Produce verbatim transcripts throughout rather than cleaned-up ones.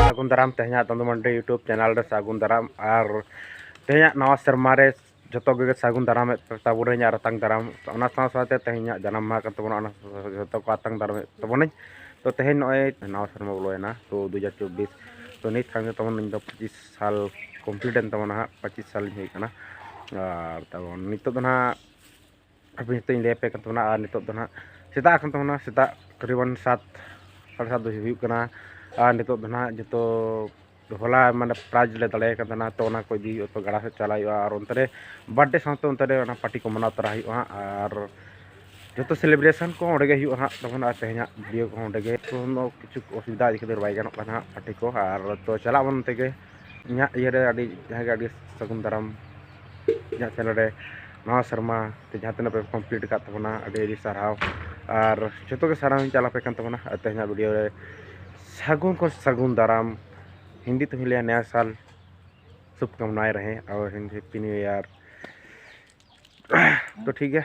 ᱥᱟᱹᱜᱩᱱ ᱫᱟᱨᱟᱢ᱾ ᱛᱮᱦᱮᱧᱟᱜ ᱫᱚᱱᱫᱩ ᱢᱟᱱᱰᱤ YouTube ᱪᱮᱱᱮᱞ ᱨᱮ ᱥᱟᱹᱜᱩᱱ ᱫᱟᱨᱟᱢ᱾ ᱟᱨ ᱛᱮᱦᱮᱧᱟᱜ ᱱᱟᱣᱟ ᱥᱮᱨᱢᱟ ᱨᱮ ᱡᱚᱛᱚ ᱜᱮ ᱥᱟᱹᱜᱩᱱ ᱫᱟᱨᱟᱢᱮᱫ ᱛᱟᱵᱚᱱᱟᱹᱧ ᱟᱨ ᱟᱛᱟᱝ ᱫᱟᱨᱟᱢ᱾ ᱚᱱᱟ ᱥᱟᱶ ᱥᱟᱶᱛᱮ ᱛᱮᱦᱮᱧᱟᱜ ᱡᱟᱱᱟᱢ ᱢᱟᱦᱟ ᱠᱟᱱ ᱛᱟᱵᱚᱱᱟ, ᱚᱱᱟ ᱡᱚᱛᱚ ᱠᱚ ᱟᱛᱟᱝ ᱫᱟᱨᱟᱢᱮᱫ ᱛᱟᱵᱚᱱᱟᱹᱧ᱾ ᱛᱚ ᱛᱮᱦᱮᱧ ᱱᱚᱜᱼᱚᱭ ᱱᱟᱣᱟ ᱥᱮᱨᱢᱟ ᱵᱚᱞᱚᱭᱮᱱᱟ, ᱛᱚ ᱫᱩ ᱦᱟᱡᱟᱨ ᱪᱚᱵᱵᱤᱥ᱾ ᱛᱚ ᱱᱤᱛ ᱠᱷᱟᱱ ᱜᱮ ᱛᱟᱵᱚᱱ ᱤᱧ ᱫᱚ ᱯᱚᱸᱪᱤᱥ ᱥᱟᱞ complete ᱮᱱ ᱛᱟᱵᱚᱱᱟ ᱦᱟᱸᱜ, ᱯᱚᱸᱪᱤᱥ ᱥᱟᱞ ᱤᱧ ᱦᱩᱭ ᱠᱟᱱᱟ᱾ ᱟᱨ ᱛᱟᱵᱚᱱ ᱱᱤᱛᱚᱜ ᱫᱚ ᱱᱟᱦᱟᱜ ᱟᱯᱮ ᱱᱤᱛᱚᱜ ᱤᱧ ᱞᱟᱹᱭ ᱟᱯᱮ ᱠᱟᱱ ᱛᱟᱵᱚᱱᱟ᱾ ᱟᱨ ᱱᱤᱛᱚᱜ ᱫᱚ ᱱᱟᱦᱟᱜ ᱥᱮᱛᱟᱜ ᱟᱠᱟᱱ ᱛᱟᱵᱚᱱᱟ, ᱥᱮᱛᱟᱜ ᱛᱚᱠᱨᱤᱵᱟᱱ ᱥᱟᱛ, ᱥᱟᱲᱮ ᱥᱟᱛ ᱵᱟᱡᱮ ᱦᱩᱭᱩᱜ ᱠᱟᱱᱟ᱾ ᱟᱨ ᱱᱤᱛᱚᱜ ᱫᱚ ᱱᱟᱦᱟᱜ ᱡᱚᱛᱚ ᱦᱚᱞᱟ ᱢᱟᱱᱮ prize ᱞᱮ ᱫᱟᱲᱮᱭᱟᱜ ᱠᱟᱱ ᱛᱟᱦᱮᱱᱟ, ᱛᱚ ᱚᱱᱟ ᱠᱚ ᱤᱫᱤ ᱦᱩᱭᱩᱜᱼᱟ, ᱛᱚ ᱜᱟᱰᱟ ᱥᱮᱫ ᱪᱟᱞᱟᱜ ᱦᱩᱭᱩᱜᱼᱟ᱾ ᱟᱨ ᱚᱱᱛᱮ ᱨᱮ birthday ᱥᱟᱶᱛᱮ ᱚᱱᱛᱮ ᱨᱮ ᱚᱱᱟ party ᱠᱚ ᱢᱟᱱᱟᱣ ᱛᱚᱨᱟ ᱦᱩᱭᱩᱜᱼᱟ ᱦᱟᱸᱜ᱾ ᱟᱨ ᱡᱚᱛᱚ celebration ᱠᱚ ᱚᱸᱰᱮ ᱜᱮ ᱦᱩᱭᱩᱜᱼᱟ ᱦᱟᱸᱜ ᱛᱟᱵᱚᱱ᱾ ᱟᱨ ᱛᱮᱦᱮᱧᱟᱜ video ᱠᱚᱦᱚᱸ ᱚᱸᱰᱮ ᱜᱮ, ᱛᱚ ᱩᱱᱟᱹᱜ ᱠᱤᱪᱷᱩ ᱚᱥᱩᱵᱤᱫᱷᱟ ᱤᱫᱤ ᱠᱷᱟᱹᱛᱤᱨ ᱵᱟᱭ ᱜᱟᱱᱚᱜ ᱠᱟᱱᱟ ᱦᱟᱸᱜ party ᱠᱚ᱾ ᱟᱨ ᱛᱚ ᱪᱟᱞᱟᱜ ᱟᱵᱚᱱ ᱚᱱᱛᱮ ᱜᱮ᱾ ᱤᱧᱟᱹᱜ ᱤᱭᱟᱹ ᱨᱮ ᱟᱹᱰᱤ, ᱡᱟᱦᱟᱸᱭ ᱜᱮ ᱟᱹᱰᱤ ᱥᱟᱹᱜᱩᱱ ᱫᱟᱨᱟᱢ᱾ ᱤᱧᱟᱹᱜ channel ᱨᱮ ᱱᱟᱣᱟ ᱥᱮᱨᱢᱟ ᱛᱮ ᱡᱟᱦᱟᱸ ᱛᱤᱱᱟᱹᱜ ᱯᱮ complete ᱟᱠᱟᱫ ᱛᱟᱵᱚᱱᱟ, ᱟᱹᱰᱤ ᱟᱹᱰᱤ ᱥᱟᱨᱦᱟᱣ᱾ ᱟᱨ ᱡᱚᱛᱚ ᱜᱮ ᱥᱟᱨᱦᱟᱣ ᱤᱧ ᱪᱟᱞ ᱟᱯᱮ ᱠᱟᱱ ᱛᱟᱵᱚᱱᱟ᱾ ᱟᱨ ᱛᱮᱦᱮᱧᱟᱜ video ᱨᱮ ᱥᱟᱹᱜᱩᱱ ᱠᱚ ᱥᱟᱹᱜᱩᱱ ᱫᱟᱨᱟᱢ, ᱦᱤᱱᱫᱤ ᱛᱮᱦᱚᱸ ᱞᱟᱹᱭᱟ ᱱᱟᱭᱟ ᱥᱟᱞ, ᱥᱩᱵᱷ ᱠᱟᱢᱱᱟᱭ ᱨᱮᱦᱮ ᱟᱨ ᱦᱤᱱᱫᱤ Happy New Year᱾ ᱛᱚ ᱴᱷᱤᱠ ᱜᱮᱭᱟ,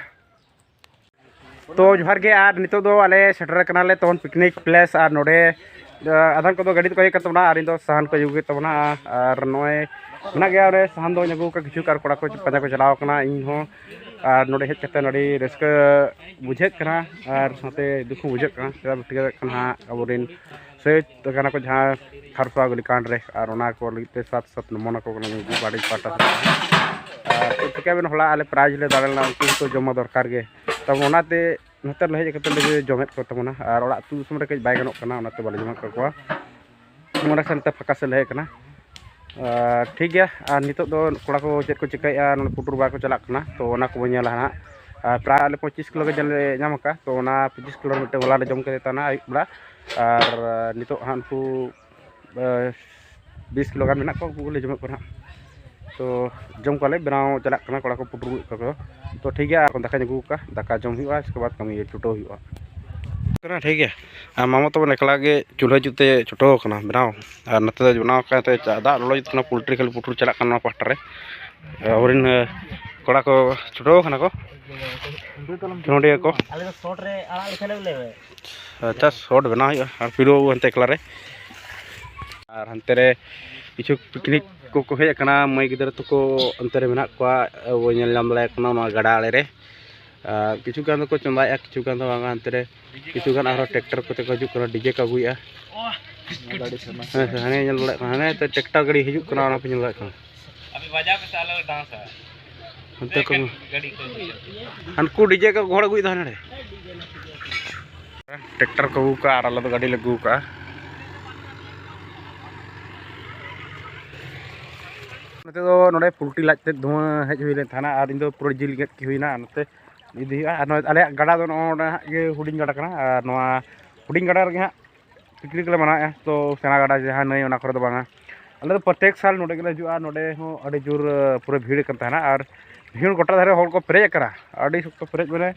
ᱛᱚ ᱡᱚᱦᱟᱨ ᱜᱮ᱾ ᱟᱨ ᱱᱤᱛᱚᱜ ᱫᱚ ᱟᱞᱮ ᱥᱮᱴᱮᱨ ᱟᱠᱟᱱᱟᱞᱮ ᱛᱚᱵᱚᱱ picnic place᱾ ᱟᱨ ᱱᱚᱰᱮ ᱟᱫᱷᱟᱱ ᱠᱚᱫᱚ ᱜᱟᱹᱰᱤ ᱛᱮᱠᱚ ᱦᱮᱡ ᱠᱟᱱ ᱛᱟᱵᱚᱱᱟ, ᱟᱨ ᱤᱧ ᱫᱚ ᱥᱟᱦᱟᱱ ᱠᱚ ᱟᱹᱜᱩ ᱠᱮᱫ ᱛᱟᱵᱚᱱᱟ᱾ ᱟᱨ ᱱᱚᱜᱼᱚᱭ ᱢᱮᱱᱟᱜ ᱜᱮᱭᱟ ᱚᱸᱰᱮ ᱥᱟᱦᱟᱱ ᱫᱚᱧ ᱟᱹᱜᱩ ᱟᱠᱟᱫ ᱠᱤᱪᱷᱩ, ᱟᱨ ᱠᱚᱲᱟ ᱠᱚ ᱯᱟᱸᱡᱟ ᱠᱚ ᱪᱟᱞᱟᱣ ᱟᱠᱟᱱᱟ, ᱤᱧ ᱦᱚᱸ᱾ ᱟᱨ ᱱᱚᱰᱮ ᱦᱮᱡ ᱠᱟᱛᱮ ᱟᱹᱰᱤ ᱨᱟᱹᱥᱠᱟᱹ ᱵᱩᱡᱷᱟᱹᱜ ᱠᱟᱱᱟ ᱟᱨ ᱥᱟᱶᱛᱮ ᱫᱩᱠ ᱦᱚᱸ ᱵᱩᱡᱷᱟᱹᱜ ᱠᱟᱱᱟ᱾ ᱪᱮᱫᱟᱜ ᱵᱟᱹᱴᱤ ᱠᱟᱱᱟ ᱦᱟᱸᱜ ᱟᱵᱚᱨᱮᱱ ᱥᱚᱦᱤᱫ ᱠᱟᱱᱟ ᱠᱚ ᱡᱟᱦᱟᱸ ᱠᱷᱟᱨᱥᱚᱣᱟ ᱜᱩᱞᱤᱠᱟᱱᱰ ᱨᱮ, ᱟᱨ ᱚᱱᱟ ᱠᱚ ᱞᱟᱹᱜᱤᱫ ᱛᱮ ᱥᱟᱛ ᱥᱟᱛ ᱱᱚᱢᱚᱱᱟ ᱠᱚ ᱠᱟᱱᱟ ᱢᱤᱫ ᱵᱟᱹᱲᱤᱡ ᱯᱟᱦᱴᱟ ᱥᱮᱫ᱾ ᱟᱨ ᱪᱮᱫ ᱪᱤᱠᱟᱹᱭᱟᱵᱮᱱ, ᱦᱚᱞᱟ ᱟᱞᱮ prize ᱞᱮ ᱫᱟᱲᱮ ᱞᱮᱱᱟ, ᱩᱱᱠᱩ ᱦᱚᱸᱛᱚ ᱡᱚᱢᱟ ᱫᱚᱨᱠᱟᱨ ᱜᱮ᱾ ᱛᱟᱵᱚ ᱚᱱᱟᱛᱮ ᱱᱚᱛᱮ ᱞᱮ ᱦᱮᱡ ᱠᱟᱛᱮ ᱞᱮ ᱡᱚᱢᱮᱫ ᱠᱚ ᱛᱟᱵᱚᱱᱟ᱾ ᱟᱨ ᱚᱲᱟᱜ ᱟᱹᱛᱩ ᱫᱤᱥᱚᱢ ᱨᱮ ᱠᱟᱹᱡ ᱵᱟᱭ ᱜᱟᱱᱚᱜ ᱠᱟᱱᱟ, ᱚᱱᱟᱛᱮ ᱵᱟᱞᱮ ᱡᱚᱢᱮᱫ ᱠᱚᱣᱟ᱾ ᱢᱚᱬᱮ ᱥᱮᱱ ᱛᱮ ᱯᱷᱟᱸᱠᱟ ᱥᱮᱫ ᱞᱮ ᱦᱮᱡ ᱠᱟᱱᱟ᱾ ᱟᱨ ᱴᱷᱤᱠ ᱜᱮᱭᱟ, ᱟᱨ ᱱᱤᱛᱚᱜ ᱫᱚ ᱠᱚᱲᱟ ᱠᱚ ᱪᱮᱫ ᱠᱚ ᱪᱤᱠᱟᱹᱭᱮᱫᱼᱟ, ᱱᱚᱰᱮ ᱯᱩᱴᱩᱨ ᱵᱟᱲᱟ ᱠᱚ ᱪᱟᱞᱟᱜ ᱠᱟᱱᱟ, ᱛᱚ ᱚᱱᱟ ᱠᱚᱵᱚᱱ ᱧᱮᱞᱟ ᱦᱟᱸᱜ᱾ ᱟᱨ ᱯᱨᱟᱭ ᱟᱞᱮ ᱯᱚᱸᱪᱤᱥ ᱠᱤᱞᱳ ᱜᱟᱱ ᱞᱮ ᱧᱟᱢ ᱟᱠᱟᱫ, ᱛᱚ ᱚᱱᱟ ᱯᱚᱸᱪᱤᱥ ᱠᱤᱞᱳ ᱢᱤᱫᱴᱮᱱ ᱦᱚᱞᱟ ᱞᱮ ᱡᱚᱢ ᱠᱮᱫ ᱛᱟᱦᱮᱱᱟ ᱟᱹᱭᱩᱵ ᱵᱮᱲᱟ᱾ ᱟᱨ ᱱᱤᱛᱚᱜ ᱦᱟᱸᱜ ᱩᱱᱠᱩ ᱵᱤᱥ ᱠᱤᱞᱳ ᱜᱟᱱ ᱢᱮᱱᱟᱜ ᱠᱚᱣᱟ, ᱩᱱᱠᱩ ᱜᱮᱞᱮ ᱡᱚᱢᱮᱫ ᱠᱚᱣᱟ ᱦᱟᱸᱜ᱾ ᱛᱚ ᱡᱚᱢ ᱠᱚᱣᱟᱞᱮ, ᱵᱮᱱᱟᱣ ᱪᱟᱞᱟᱜ ᱠᱟᱱᱟ ᱠᱚᱲᱟ ᱠᱚ ᱯᱩᱴᱩᱨ ᱠᱚ᱾ ᱛᱚ ᱴᱷᱤᱠ ᱜᱮᱭᱟ, ᱟᱨ ᱫᱟᱠᱟᱧ ᱟᱹᱜᱩ ᱟᱠᱟᱫᱼᱟ, ᱫᱟᱠᱟ ᱡᱚᱢ ᱦᱩᱭᱩᱜᱼᱟ, ᱤᱥᱠᱮ ᱵᱟᱫᱽ ᱠᱟᱹᱢᱤ ᱪᱷᱩᱴᱟᱹᱣ ᱦᱩᱭᱩᱜᱼᱟ᱾ ᱠᱟᱱᱟ, ᱴᱷᱤᱠ ᱜᱮᱭᱟ᱾ ᱟᱨ ᱢᱟᱢᱟ ᱛᱟᱵᱚᱱ ᱮᱠᱞᱟ ᱜᱮ ᱪᱩᱞᱦᱟᱹ ᱡᱩᱛ ᱛᱮ ᱪᱷᱩᱴᱟᱹᱣ ᱠᱟᱱᱟ ᱵᱮᱱᱟᱣ᱾ ᱟᱨ ᱱᱚᱛᱮ ᱫᱚ ᱵᱮᱱᱟᱣ ᱠᱟᱛᱮ ᱪᱟ-, ᱫᱟᱜ ᱞᱚᱞᱚ ᱡᱩᱛ ᱠᱟᱱᱟ, ᱯᱳᱞᱴᱨᱤ ᱠᱷᱟᱹᱞᱤ ᱯᱩᱴᱩᱨ ᱪᱟᱞᱟᱜ ᱠᱟᱱᱟ ᱱᱚᱣᱟ ᱯᱟᱦᱴᱟ ᱨᱮ᱾ ᱟᱵᱚᱨᱮᱱ, ᱮ, ᱠᱚᱲᱟ ᱠᱚ ᱪᱷᱩᱴᱟᱹᱣ ᱠᱟᱱᱟ ᱠᱚ, ᱱᱚᱰᱮ ᱠᱚ᱾ ᱟᱞᱮ ᱫᱚ ᱥᱚᱴ ᱨᱮ ᱟᱲᱟᱜ ᱞᱮᱠᱷᱟᱱ ᱞᱮ ᱞᱟᱹᱭ᱾ ᱟᱪᱪᱷᱟ, ᱥᱚᱴ ᱵᱮᱱᱟᱣ ᱦᱩᱭᱩᱜᱼᱟ᱾ ᱟᱨ ᱯᱤᱞᱩ ᱵᱟᱹᱵᱩ ᱦᱟᱱᱛᱮ ᱮᱠᱞᱟ ᱨᱮ᱾ ᱟᱨ ᱦᱟᱱᱛᱮ ᱨᱮ ᱠᱤᱪᱷᱩ ᱯᱤᱠᱱᱤᱠ ᱠᱚᱠᱚ ᱦᱮᱡ ᱟᱠᱟᱱᱟ, ᱢᱟᱹᱭ ᱜᱤᱫᱽᱨᱟᱹ ᱛᱟᱠᱚ ᱚᱱᱛᱮ ᱨᱮ ᱢᱮᱱᱟᱜ ᱠᱚᱣᱟ, ᱟᱵᱚ ᱧᱮᱞ ᱧᱟᱢ ᱫᱟᱲᱮᱭᱟᱠᱚ ᱠᱟᱱᱟ ᱱᱚᱣᱟ ᱜᱟᱰᱟ ᱟᱲᱮ ᱨᱮ᱾ ᱟᱨ ᱠᱤᱪᱷᱩ ᱜᱟᱱ ᱫᱚᱠᱚ ᱪᱚᱸᱫᱟᱭᱮᱫᱼᱟ, ᱠᱤᱪᱷᱩ ᱜᱟᱱ ᱫᱚ ᱵᱟᱝᱟ᱾ ᱦᱟᱱᱛᱮ ᱨᱮ ᱠᱤᱪᱷᱩ ᱜᱟᱱ ᱟᱨᱦᱚᱸ ᱴᱨᱟᱠᱴᱟᱨ ᱠᱚᱛᱮ ᱠᱚ ᱦᱤᱡᱩᱜ ᱠᱟᱱᱟ, ᱰᱤᱡᱮ ᱠᱚ ᱟᱹᱜᱩᱭᱮᱫᱼᱟ᱾ ᱦᱮᱸ, ᱦᱮᱸ, ᱦᱟᱱᱮ ᱧᱮᱞ ᱫᱟᱲᱮᱭᱟᱜ ᱠᱟᱱᱟ, ᱦᱟᱱᱮ ᱛᱚ ᱴᱨᱟᱠᱴᱟᱨ ᱜᱟᱹᱰᱤ ᱦᱤᱡᱩᱜ ᱠᱟᱱᱟ, ᱚᱱᱟ ᱯᱮ ᱧᱮᱞ ᱫᱟᱲᱮᱭᱟᱜ ᱠᱟᱱᱟ᱾ ᱟᱯᱮ ᱵᱟᱡᱟᱣ ᱯᱮᱥᱮ, ᱟᱞᱮ ᱞᱮ ᱰᱟᱱᱥᱟ᱾ ᱦᱟᱱᱛᱮ ᱠᱚ ᱜᱟᱹᱰᱤ ᱠᱚ ᱟᱹᱜᱩᱭᱟ᱾ ᱦᱟᱱᱠᱩ ᱰᱤᱡᱮ ᱠᱚ ᱜᱚᱦᱚᱲ ᱟᱹᱜᱩᱭᱮᱫᱟ ᱦᱟᱱᱮ᱾ ᱴᱨᱟᱠᱴᱟᱨ ᱠᱚ ᱟᱹᱜᱩ ᱠᱟᱜᱼᱟ ᱟᱨ ᱟᱞᱮ ᱫᱚ ᱜᱟᱹᱰᱤ ᱞᱮ ᱟᱹᱜᱩ ᱠᱟᱜᱼᱟ᱾ ᱱᱚᱛᱮ ᱫᱚ ᱱᱚᱰᱮ ᱯᱳᱞᱴᱤ ᱞᱟᱡ ᱛᱮ ᱫᱷᱩᱣᱟᱹ ᱦᱮᱡ ᱦᱩᱭ ᱞᱮᱱ ᱛᱟᱦᱮᱱᱟ ᱟᱨ ᱤᱧ ᱫᱚ ᱯᱩᱨᱟᱹ ᱡᱤᱞ ᱜᱮᱫ ᱠᱚ ᱦᱩᱭᱱᱟ᱾ ᱱᱚᱛᱮ ᱤᱫᱤ ᱦᱩᱭᱩᱜᱼᱟ᱾ ᱟᱨ ᱱᱚᱜᱼᱚᱭ ᱟᱞᱮᱭᱟᱜ ᱜᱟᱰᱟ ᱫᱚ ᱱᱚᱜᱼᱚ ᱱᱚᱰᱮ ᱦᱟᱸᱜ ᱜᱮ ᱦᱩᱰᱤᱧ ᱜᱟᱰᱟ ᱠᱟᱱᱟ᱾ ᱟᱨ ᱱᱚᱣᱟ ᱦᱩᱰᱤᱧ ᱜᱟᱰᱟ ᱨᱮᱜᱮ ᱦᱟᱸᱜ ᱯᱤᱠᱱᱤᱠ ᱞᱮ ᱢᱟᱱᱟᱣᱮᱫᱼᱟ᱾ ᱛᱚ ᱥᱮᱬᱟ ᱜᱟᱰᱟ ᱡᱟᱦᱟᱸ ᱱᱟᱹᱭ, ᱚᱱᱟ ᱠᱚᱨᱮ ᱫᱚ ᱵᱟᱝᱟ᱾ ᱟᱞᱮ ᱫᱚ ᱯᱨᱚᱛᱮᱠ ᱥᱟᱞ ᱱᱚᱰᱮ ᱜᱮᱞᱮ ᱦᱤᱡᱩᱜᱼᱟ᱾ ᱱᱚᱰᱮ ᱦᱚᱸ ᱟᱹᱰᱤ ᱡᱳᱨ, ᱮ, ᱯᱩᱨᱟᱹ ᱵᱷᱤᱲ ᱠᱟᱱ ᱛᱟᱦᱮᱱᱟ᱾ ᱟᱨ ᱵᱷᱤᱲ ᱜᱚᱴᱟ ᱫᱷᱟᱨᱮ ᱦᱚᱲ ᱠᱚ ᱯᱮᱨᱮᱡ ᱟᱠᱟᱱᱟ, ᱟᱹᱰᱤ ᱥᱚᱠᱛᱚ ᱯᱮᱨᱮᱡ, ᱢᱟᱱᱮ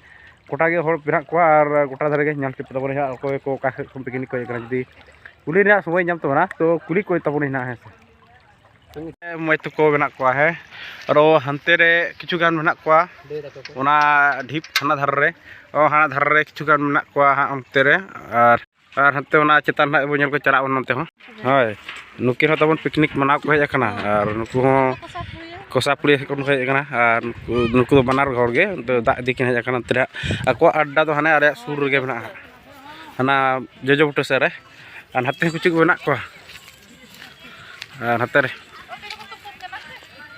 ᱜᱚᱴᱟ ᱜᱮ ᱦᱚᱲ ᱢᱮᱱᱟᱜ ᱠᱚᱣᱟ᱾ ᱟᱨ ᱜᱚᱴᱟ ᱫᱷᱟᱨᱮ ᱜᱮ ᱧᱮᱞ ᱦᱚᱪᱚ ᱛᱟᱵᱚᱱᱟ ᱦᱟᱸᱜ ᱚᱠᱚᱭ ᱠᱚ ᱚᱠᱟ ᱥᱮᱫ ᱠᱷᱚᱱ ᱯᱤᱠᱱᱤᱠ ᱠᱚ ᱦᱮᱡ ᱟᱠᱟᱱᱟ᱾ ᱡᱩᱫᱤ ᱠᱩᱞᱤ ᱨᱮᱭᱟᱜ ᱥᱚᱢᱚᱭ ᱧᱟᱢ ᱛᱟᱵᱚᱱᱟ, ᱛᱚ ᱠᱩᱞᱤ ᱠᱚ ᱛᱟᱵᱚᱱᱟᱧ ᱦᱟᱸᱜ, ᱦᱮᱸ ᱥᱮ᱾ ᱢᱚᱡᱽ ᱛᱟᱠᱚ ᱢᱮᱱᱟᱜ ᱠᱚᱣᱟ, ᱦᱮᱸ᱾ ᱟᱨᱚ ᱦᱟᱱᱛᱮ ᱨᱮ ᱠᱤᱪᱷᱩ ᱜᱟᱱ ᱢᱮᱱᱟᱜ ᱠᱚᱣᱟ, ᱚᱱᱟ ᱰᱷᱤᱯ ᱦᱟᱱᱟ ᱫᱷᱟᱨᱮ ᱨᱮ, ᱚ, ᱦᱟᱱᱟ ᱫᱷᱟᱨᱮ ᱨᱮ ᱠᱤᱪᱷᱩ ᱜᱟᱱ ᱢᱮᱱᱟᱜ ᱠᱚᱣᱟ ᱦᱟᱸᱜ ᱚᱱᱛᱮ ᱨᱮ᱾ ᱟᱨ, ᱟᱨ ᱦᱟᱱᱛᱮ ᱚᱱᱟ ᱪᱮᱛᱟᱱ ᱱᱟᱦᱟᱜ ᱵᱚᱱ ᱧᱮᱞ ᱠᱚ ᱪᱟᱞᱟᱜ ᱵᱚᱱ ᱱᱚᱱᱛᱮ ᱦᱚᱸ᱾ ᱦᱳᱭ, ᱱᱩᱠᱤᱱ ᱦᱚᱸ ᱛᱟᱵᱚᱱ ᱯᱤᱠᱱᱤᱠ ᱢᱟᱱᱟᱣ ᱠᱚ ᱦᱮᱡ ᱟᱠᱟᱱᱟ᱾ ᱟᱨ ᱱᱩᱠᱩ ᱦᱚᱸ ᱠᱚᱥᱟᱯᱩᱲᱤ ᱥᱮᱫ ᱠᱷᱚᱱ ᱠᱚ ᱦᱮᱡ ᱟᱠᱟᱱᱟ᱾ ᱟᱨ ᱱᱩᱠᱩ, ᱱᱩᱠᱩ ᱫᱚ ᱵᱟᱱᱟᱨ ᱦᱚᱲ ᱜᱮ ᱫᱟᱜ ᱤᱫᱤ ᱠᱤᱱ ᱦᱮᱡ ᱟᱠᱟᱱᱟ᱾ ᱚᱱᱛᱮ ᱨᱮ ᱟᱠᱚᱣᱟᱜ ᱟᱰᱰᱟ ᱫᱚ ᱦᱟᱱᱮ ᱟᱞᱮᱭᱟᱜ ᱥᱩᱨ ᱨᱮᱜᱮ ᱢᱮᱱᱟᱜᱼᱟ, ᱦᱟᱱᱟ ᱡᱚᱡᱚ ᱵᱩᱴᱟᱹ ᱥᱮᱫ ᱨᱮ᱾ ᱟᱨ ᱱᱟᱛᱮ ᱦᱚᱸ ᱠᱤᱪᱷᱩ ᱠᱚ ᱢᱮᱱᱟᱜ ᱠᱚᱣᱟ᱾ ᱟᱨ ᱱᱟᱛᱮ ᱨᱮ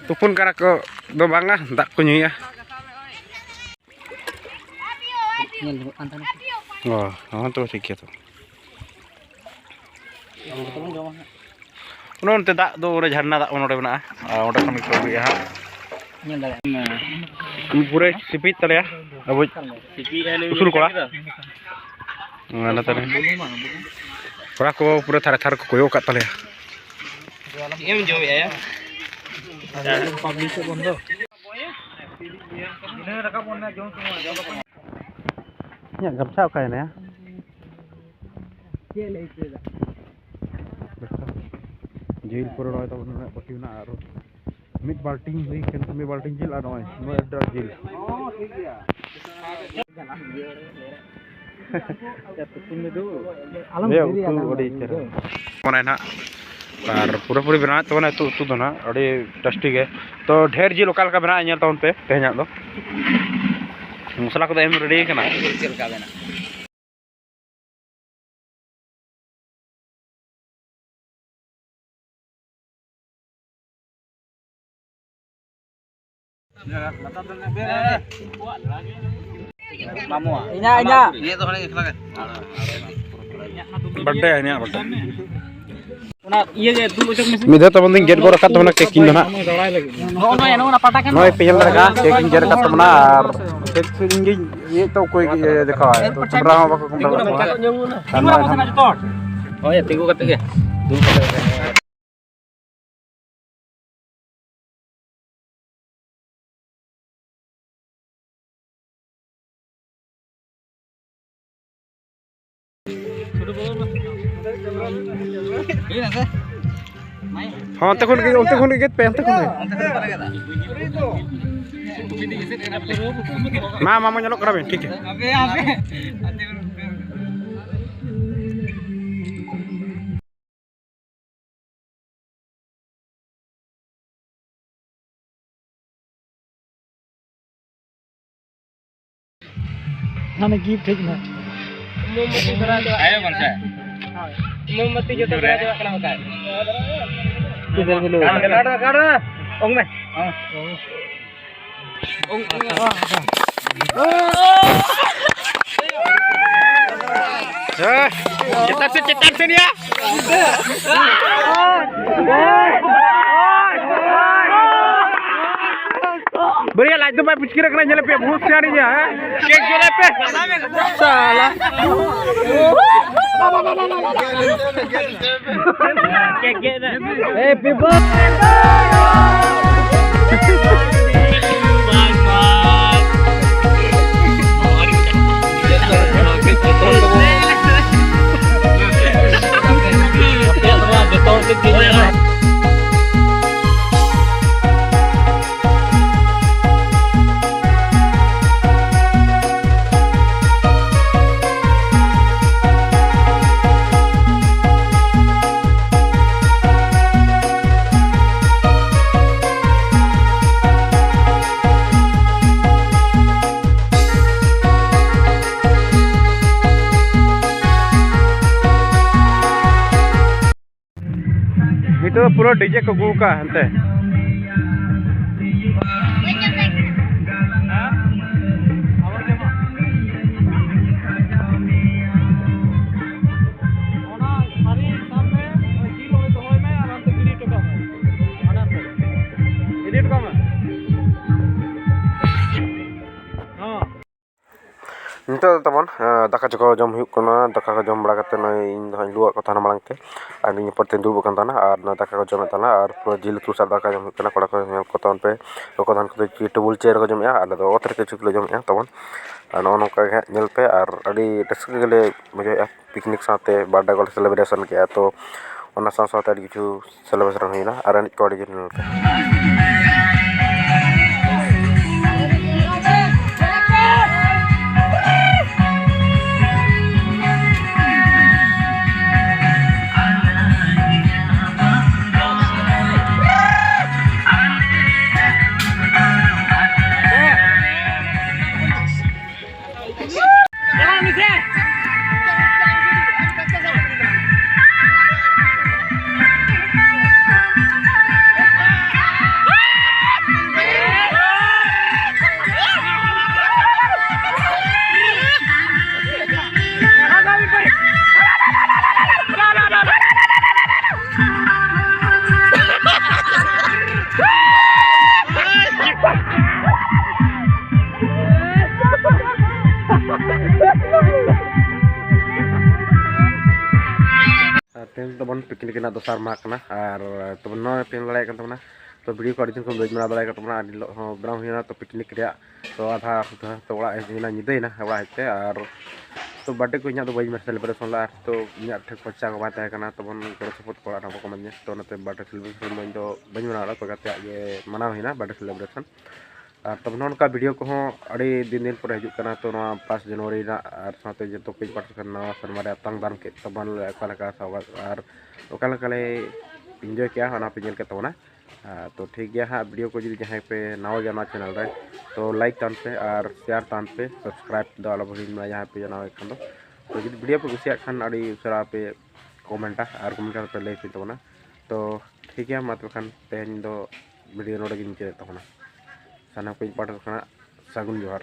ᱛᱩᱯᱩᱱ ᱠᱟᱱᱟ ᱠᱚ ᱫᱚ ᱵᱟᱝᱟ, ᱫᱟᱜ ᱠᱚ ᱧᱩᱭᱟ᱾ ᱧᱮᱞ ᱧᱟᱢᱚᱜ ᱠᱟᱱ ᱛᱟᱦᱮᱱᱟ᱾ ᱚ, ᱦᱚᱸ, ᱛᱚᱵᱮ ᱴᱷᱤᱠ ᱜᱮᱭᱟ ᱛᱚ᱾ ᱟᱵᱚ ᱠᱚᱛᱮ ᱵᱚᱱ ᱡᱚᱢᱟ ᱦᱟᱸᱜ᱾ ᱚᱱᱮ ᱚᱱᱛᱮ ᱫᱟᱜ ᱫᱚ, ᱚᱸᱰᱮ ᱡᱷᱟᱨᱱᱟ ᱫᱟᱜ ᱱᱚᱰᱮ ᱢᱮᱱᱟᱜᱼᱟ, ᱟᱨ ᱚᱸᱰᱮ ᱠᱷᱚᱱ ᱜᱮᱠᱚ ᱟᱹᱜᱩᱭᱟ ᱦᱟᱸᱜ᱾ ᱧᱮᱞ ᱫᱟᱲᱮᱭᱟᱜ ᱠᱟᱱᱟ᱾ ᱯᱩᱨᱟᱹ ᱥᱤᱯᱤᱡ ᱛᱟᱞᱮᱭᱟ ᱟᱵᱚ ᱥᱤᱯᱤᱡ ᱟᱞᱮ ᱩᱥᱩᱞ ᱠᱚᱲᱟ᱾ ᱵᱩᱞᱩᱝ ᱵᱟᱝ, ᱵᱩᱞᱩᱝ᱾ ᱠᱚᱲᱟ ᱠᱚ ᱯᱩᱨᱟᱹ ᱛᱷᱟᱨ ᱛᱷᱟᱨ ᱠᱚ ᱠᱚᱭᱚᱜ ᱟᱠᱟᱫ ᱛᱟᱞᱮᱭᱟ᱾ ᱪᱮᱫ ᱮᱢ ᱡᱚᱢᱮᱫᱼᱟ ᱭᱟ? ᱤᱧᱟᱹᱜ ᱜᱟᱢᱪᱷᱟ ᱚᱠᱟᱭᱮᱱᱟ? ᱡᱤᱞ ᱯᱩᱨᱟᱹ ᱱᱚᱜᱼᱚᱭ ᱛᱟᱵᱚᱱ ᱱᱩᱱᱟᱹᱜ ᱵᱟᱹᱠᱤ ᱢᱮᱱᱟᱜᱼᱟ, ᱟᱨ ᱢᱤᱫ ᱵᱟᱞᱴᱤᱱ ᱦᱩᱭ ᱠᱟᱱ, ᱢᱤᱫ ᱵᱟᱞᱴᱤᱱ ᱡᱤᱞ ᱟᱨ ᱱᱚᱜᱼᱚᱭ ᱱᱚᱣᱟ ᱰᱨᱟᱜ ᱡᱤᱞ᱾ ᱟᱞᱚᱢ ᱦᱮᱸ, ᱫᱮᱨᱤᱭᱟ, ᱩᱛᱩ ᱟᱞᱚᱢ ᱟᱹᱰᱤ ᱫᱮᱨᱤᱭᱟ᱾ ᱪᱮᱦᱨᱟ᱾ ᱢᱟᱱᱮ ᱱᱟᱦᱟᱜ, ᱟᱨ ᱯᱩᱨᱟᱹᱯᱩᱨᱤ ᱵᱮᱱᱟᱣᱮᱫ ᱛᱟᱵᱚᱱᱟ ᱩᱛᱩ, ᱩᱛᱩ ᱫᱚ ᱱᱟᱦᱟᱜ ᱟᱹᱰᱤ ᱴᱮᱥᱴᱤ ᱜᱮ᱾ ᱛᱚ ᱰᱷᱮᱨ ᱡᱤᱞ ᱚᱠᱟ ᱞᱮᱠᱟ ᱵᱮᱱᱟᱜᱼᱟ ᱧᱮᱞ ᱛᱟᱵᱚᱱ ᱯᱮ ᱛᱮᱦᱮᱧᱟᱜ ᱫᱚ᱾ ᱢᱚᱥᱞᱟ ᱠᱚᱫᱚ ᱮᱢ ᱨᱮᱰᱤ ᱠᱟᱱᱟ᱾ ᱪᱮᱫ ᱞᱮᱠᱟ ᱵᱮᱱᱟᱜᱼᱟ? ᱢᱟᱢᱩᱣᱟ᱾ ᱤᱧᱟᱹᱜ, ᱤᱧᱟᱹᱜ᱾ ᱱᱤᱭᱟᱹ ᱫᱚ ᱦᱟᱱᱮ ᱮᱠᱞᱟ ᱜᱮ᱾ ᱵᱟᱰᱟᱭᱟ ᱤᱧᱟᱹᱜ ᱵᱟᱰᱟᱭ᱾ ᱚᱱᱟ ᱤᱭᱟᱹ ᱜᱮ ᱫᱩᱞ ᱚᱪᱚᱜ ᱢᱮᱥᱮ᱾ ᱢᱤᱫ ᱫᱷᱟᱣ ᱛᱟᱵᱚᱱ ᱫᱚᱧ ᱜᱮᱫ ᱜᱚᱫ ᱟᱠᱟᱫ ᱛᱟᱵᱚᱱᱟ ᱠᱮᱠ ᱠᱤᱱ ᱫᱚ ᱱᱟᱜ᱾ ᱱᱚᱜᱼᱚ ᱱᱚᱣᱟ, ᱱᱚᱜᱼᱚ ᱱᱚᱣᱟ ᱯᱟᱴᱟ ᱠᱟᱱᱟ᱾ ᱱᱚᱜᱼᱚᱭ ᱯᱮ ᱧᱮᱞ ᱫᱟᱲᱮ ᱠᱟᱜᱼᱟ, ᱠᱮᱠ ᱤᱧ ᱜᱮᱫ ᱟᱠᱟᱫ ᱛᱟᱵᱚᱱᱟ ᱟᱨ ᱠᱮᱠ ᱥᱮᱫ ᱤᱧ ᱜᱤᱧ ᱤᱭᱟᱹ ᱛᱚ ᱚᱠᱚᱭ ᱜᱮ ᱫᱮᱠᱷᱟᱣᱟᱭ ᱛᱚ ᱠᱮᱢᱨᱟ ᱦᱚᱸ ᱵᱟᱠᱚ ᱠᱮᱢᱨᱟ ᱠᱟᱜ ᱛᱟᱵᱚᱱᱟ᱾ ᱟᱨ ᱱᱚᱜᱼᱚᱭ ᱱᱟᱜ ᱦᱳᱭ, ᱛᱤᱸᱜᱩ ᱠᱟᱛᱮ ᱜᱮ᱾ ᱫᱩᱞ ᱠᱟᱛᱮ ᱜᱮ᱾ ᱦᱚᱸ, ᱚᱱᱛᱮ ᱠᱷᱚᱱ ᱜᱮ, ᱚᱱᱛᱮ ᱠᱷᱚᱱ ᱜᱮ ᱜᱮᱫ ᱯᱮ, ᱚᱱᱛᱮ ᱠᱷᱚᱱ ᱜᱮ᱾ ᱢᱟ, ᱢᱟᱢᱚ ᱧᱮᱞᱚᱜ ᱠᱟᱱᱟ ᱵᱮᱱ, ᱴᱷᱤᱠ ᱜᱮᱭᱟ᱾ ᱦᱟᱱᱮ ᱜᱤᱯᱷᱴ ᱦᱮᱡ ᱮᱱᱟ᱾ ᱢᱳᱢᱵᱟᱛᱤ ᱫᱷᱚᱨᱟᱣ ᱪᱟᱵᱟᱜ ᱟᱭᱳ ᱠᱟᱱᱟ᱾ ᱵᱟᱝ ᱥᱮ? ᱦᱳᱭ᱾ ᱢᱳᱢᱵᱟᱛᱤ ᱡᱚᱛᱚ ᱫᱷᱚᱨᱟᱣ ᱪᱟᱵᱟᱜ ᱠᱟᱱᱟ ᱵᱟᱠᱷᱟᱡ᱾ ᱪᱮᱫ ᱮᱢ ᱦᱤᱞᱳᱜ? ᱠᱟᱴ ᱨᱮ, ᱠᱟᱴ ᱨᱮ᱾ ᱚᱝ ᱢᱮ᱾ ᱦᱮᱸ, ᱪᱮᱛᱟᱱ ᱥᱮᱫ, ᱪᱮᱛᱟᱱ ᱥᱮᱫ ᱭᱟ᱾ ᱵᱟᱹᱨᱭᱟ ᱞᱟᱡ ᱫᱚ ᱵᱟᱭ ᱯᱩᱪᱠᱤᱨ ᱟᱠᱟᱱᱟ, ᱧᱮᱞᱮ ᱯᱮ, ᱵᱚᱦᱩᱛ ᱥᱤᱭᱟᱱᱤ ᱜᱮᱭᱟ, ᱦᱮᱸ? ᱠᱮᱠ ᱡᱚᱢ ᱯᱮ᱾ ᱥᱟᱞᱟ᱾ ᱠᱮᱠ ᱜᱮᱫ ᱫᱟ᱾ Happy birthday! ᱱᱤᱛᱚᱜ ᱫᱚ ᱯᱩᱨᱟᱹ ᱰᱤᱡᱮ ᱠᱚ ᱟᱹᱜᱩ ᱠᱟᱜᱼᱟ ᱦᱟᱱᱛᱮ᱾ ᱚᱱᱟ ᱛᱷᱟᱹᱨᱤ ᱥᱟᱵ ᱢᱮ, ᱡᱤᱞ ᱚᱸᱰᱮ ᱫᱚᱦᱚᱭ ᱢᱮ ᱟᱨ ᱦᱟᱱᱛᱮ ᱜᱤᱰᱤ ᱦᱚᱴᱚ ᱠᱟᱜ ᱢᱮ᱾ ᱦᱟᱱᱟ ᱛᱮ᱾ ᱤᱫᱤ ᱦᱚᱴᱚ ᱠᱟᱜ ᱢᱮ᱾ ᱦᱚᱸ᱾ ᱱᱤᱛᱚᱜ ᱫᱚ ᱛᱟᱵᱚᱱ, ᱮᱸ, ᱫᱟᱠᱟ ᱪᱚᱠᱚ ᱡᱚᱢ ᱦᱩᱭᱩᱜ ᱠᱟᱱᱟ᱾ ᱫᱟᱠᱟ ᱠᱚ ᱡᱚᱢ ᱵᱟᱲᱟ ᱠᱟᱛᱮ ᱱᱚᱜᱼᱚᱭ ᱤᱧ ᱫᱚ ᱦᱟᱸᱜ ᱤᱧ ᱞᱩᱣᱟᱜ ᱠᱚ ᱛᱟᱦᱮᱱᱟ ᱢᱟᱲᱟᱝ ᱛᱮ᱾ ᱟᱨ ᱤᱧ ᱯᱚᱨ ᱛᱮᱧ ᱫᱩᱲᱩᱵ ᱟᱠᱟᱱ ᱛᱟᱦᱮᱱᱟ᱾ ᱟᱨ ᱱᱚᱣᱟ ᱫᱟᱠᱟ ᱠᱚ ᱡᱚᱢᱮᱫ ᱛᱟᱦᱮᱱᱟ᱾ ᱟᱨ ᱯᱩᱨᱟᱹ ᱡᱤᱞ ᱩᱛᱩ ᱥᱟᱶ ᱫᱟᱠᱟ ᱡᱚᱢ ᱦᱩᱭᱩᱜ ᱠᱟᱱᱟ᱾ ᱠᱚᱲᱟ ᱠᱚ ᱧᱮᱞ ᱠᱚ ᱛᱟᱵᱚᱱ ᱯᱮ᱾ ᱚᱠᱚᱭ ᱫᱚ ᱦᱟᱱᱠᱩ ᱫᱚ ᱴᱮᱵᱩᱞ ᱪᱮᱭᱟᱨ ᱨᱮᱠᱚ ᱡᱚᱢᱮᱫᱼᱟ᱾ ᱟᱞᱮ ᱫᱚ ᱚᱛ ᱨᱮ ᱠᱤᱪᱷᱩ ᱜᱮᱞᱮ ᱡᱚᱢᱮᱫᱼᱟ ᱛᱟᱵᱚᱱ᱾ ᱟᱨ ᱱᱚᱜᱼᱚ ᱱᱚᱝᱠᱟ ᱜᱮ ᱦᱟᱸᱜ ᱧᱮᱞ ᱯᱮ᱾ ᱟᱨ ᱟᱹᱰᱤ ᱨᱟᱹᱥᱠᱟᱹ ᱜᱮᱞᱮ ᱵᱩᱡᱷᱟᱹᱣᱮᱫᱼᱟ᱾ ᱯᱤᱠᱱᱤᱠ ᱥᱟᱶᱛᱮ ᱵᱟᱨᱛᱷᱰᱮ ᱠᱚᱞᱮ ᱥᱮᱞᱤᱵᱨᱮᱥᱚᱱ ᱠᱮᱫᱼᱟ᱾ ᱛᱚ ᱚᱱᱟ ᱥᱟᱶ ᱥᱟᱶᱛᱮ ᱟᱹᱰᱤ ᱠᱤᱪᱷᱩ ᱥᱮᱞᱤᱵᱨᱮᱥᱚᱱ ᱦᱩᱭᱱᱟ ᱟᱨ ᱮᱱᱮᱡ ᱠᱚ ᱟᱹᱰᱤ ᱡᱳᱨ ᱦᱩᱭᱱᱟ᱾ ᱟᱨ ᱛᱮᱦᱮᱧ ᱛᱟᱵᱚᱱ ᱯᱤᱠᱱᱤᱠ ᱨᱮᱱᱟᱜ ᱫᱚᱥᱟᱨ ᱢᱟᱦᱟ ᱠᱟᱱᱟ᱾ ᱟᱨ ᱛᱟᱵᱚᱱ ᱱᱚᱜᱼᱚᱭ ᱯᱮ ᱧᱮᱞ ᱫᱟᱲᱮᱭᱟᱜ ᱠᱟᱱ ᱛᱟᱵᱚᱱᱟ, ᱛᱚ ᱵᱷᱤᱰᱤᱭᱳ ᱠᱚ ᱟᱹᱰᱤ ᱫᱤᱱ ᱠᱷᱚᱱ ᱵᱟᱹᱧ ᱵᱮᱱᱟᱣ ᱫᱟᱲᱮ ᱟᱠᱟᱫ ᱛᱟᱵᱚᱱᱟ᱾ ᱟᱨ ᱮᱱ ᱦᱤᱞᱳᱜ ᱦᱚᱸ ᱵᱮᱱᱟᱣ ᱦᱩᱭᱱᱟ, ᱛᱚ ᱯᱤᱠᱱᱤᱠ ᱨᱮᱭᱟᱜ ᱛᱚ ᱟᱫᱷᱟ ᱦᱩᱫᱟᱹ ᱛᱚ ᱚᱲᱟᱜ ᱦᱮᱡ ᱦᱩᱭᱱᱟ, ᱧᱤᱫᱟᱹᱭᱮᱱᱟ ᱚᱲᱟᱜ ᱦᱮᱡ ᱛᱮ᱾ ᱟᱨ ᱛᱚ ᱵᱟᱨᱛᱷᱰᱮ ᱠᱚ ᱤᱧᱟᱹᱜ ᱫᱚ ᱵᱟᱹᱧ ᱥᱮᱞᱤᱵᱨᱮᱥᱚᱱ ᱞᱮᱫᱼᱟ, ᱟᱨ ᱛᱚ ᱤᱧᱟᱹᱜ ᱴᱷᱮᱱ ᱯᱚᱭᱥᱟ ᱠᱚ ᱵᱟᱝ ᱛᱟᱦᱮᱸ ᱠᱟᱱᱟ, ᱛᱚᱵᱚᱱ ᱜᱚᱲᱚ ᱥᱚᱯᱚᱦᱚᱫ ᱠᱚ ᱚᱲᱟᱜ ᱨᱮᱱ ᱵᱟᱠᱚ ᱮᱢᱟᱫᱤᱧᱟ᱾ ᱛᱚ ᱚᱱᱟᱛᱮ ᱵᱟᱨᱛᱷᱰᱮ ᱥᱮᱞᱤᱵᱨᱮᱥᱚᱱ ᱫᱚ ᱤᱧ ᱫᱚ ᱵᱟᱹᱧ ᱢᱟᱱᱟᱣ ᱞᱮᱫᱼᱟ, ᱛᱚ ᱜᱟᱛᱮᱭᱟᱜ ᱜᱮ ᱢᱟᱱᱟᱣ ᱦᱩᱭᱱᱟ ᱵᱟᱨᱛᱷᱰᱮ ᱥᱮᱞᱤᱵᱨᱮᱥᱚᱱ᱾ ᱟᱨ ᱛᱚᱵᱮ ᱱᱚᱜᱼᱚ ᱱᱚᱝᱠᱟ ᱵᱷᱤᱰᱤᱭᱳ ᱠᱚᱦᱚᱸ ᱟᱹᱰᱤ ᱫᱤᱱ ᱫᱤᱱ ᱯᱚᱨᱮ ᱦᱤᱡᱩᱜ ᱠᱟᱱᱟ᱾ ᱛᱚ ᱱᱚᱣᱟ ᱯᱟᱸᱪ ᱡᱟᱱᱩᱣᱟᱨᱤ ᱨᱮᱱᱟᱜ, ᱟᱨ ᱥᱟᱶᱛᱮ ᱡᱚᱛᱚ ᱠᱚᱧ ᱯᱟᱥ ᱠᱟᱱᱟ ᱱᱟᱣᱟ ᱥᱮᱨᱢᱟ ᱨᱮ ᱟᱛᱟᱝ ᱫᱟᱨᱟᱢ ᱠᱮᱫ ᱛᱟᱵᱚᱱ ᱞᱮ ᱚᱠᱟ ᱞᱮᱠᱟ ᱥᱟᱣᱜᱟᱛ ᱟᱨ ᱚᱠᱟ ᱞᱮᱠᱟ ᱞᱮ ᱤᱱᱡᱚᱭ ᱠᱮᱜᱼᱟ, ᱚᱱᱟ ᱯᱮ ᱧᱮᱞ ᱠᱮᱫ ᱛᱟᱵᱚᱱᱟ᱾ ᱟᱨ ᱛᱚ ᱴᱷᱤᱠ ᱜᱮᱭᱟ ᱦᱟᱸᱜ, ᱵᱷᱤᱰᱤᱭᱳ ᱠᱚ ᱡᱩᱫᱤ ᱡᱟᱦᱟᱸᱭ ᱯᱮ ᱱᱟᱣᱟ ᱜᱮᱭᱟ ᱱᱚᱣᱟ ᱪᱮᱱᱮᱞ ᱨᱮ, ᱛᱚ ᱞᱟᱭᱤᱠ ᱛᱟᱵᱚᱱ ᱯᱮ ᱟᱨ ᱥᱮᱭᱟᱨ ᱛᱟᱵᱚᱱ ᱯᱮ, ᱥᱟᱵᱥᱠᱨᱟᱭᱤᱵ ᱫᱚ ᱟᱞᱚ ᱵᱚ ᱦᱤᱲᱤᱧ ᱢᱟ ᱡᱟᱦᱟᱸᱭ ᱯᱮ ᱱᱟᱣᱟ ᱜᱮ ᱠᱷᱟᱱ ᱫᱚ᱾ ᱛᱚ ᱡᱩᱫᱤ ᱵᱷᱤᱰᱤᱭᱳ ᱯᱮ ᱠᱩᱥᱤᱭᱟᱜ ᱠᱷᱟᱱ ᱟᱹᱰᱤ ᱩᱥᱟᱹᱨᱟ ᱯᱮ ᱠᱚᱢᱮᱱᱴᱟ ᱟᱨ ᱠᱚᱢᱮᱱᱴ ᱠᱟᱛᱮ ᱯᱮ ᱞᱟᱹᱭ ᱦᱚᱪᱚᱭ ᱛᱟᱵᱚᱱᱟ᱾ ᱛᱚ ᱴᱷᱤᱠ ᱜᱮᱭᱟ, ᱢᱟ ᱛᱚᱵᱮ ᱠᱷᱟᱱ ᱛᱮᱦᱮᱧ ᱫᱚ ᱵᱷᱤᱰᱤᱭᱳ ᱱᱚᱰᱮ ᱜᱤᱧ ᱢᱩᱪᱟᱹᱫᱮᱫ ᱛᱟᱵᱚᱱᱟ᱾ ᱥᱟᱱᱟᱢ ᱠᱚᱧ ᱯᱟᱦᱴᱟ ᱠᱷᱚᱱᱟᱜ ᱥᱟᱹᱜᱩᱱ ᱡᱚᱦᱟᱨ᱾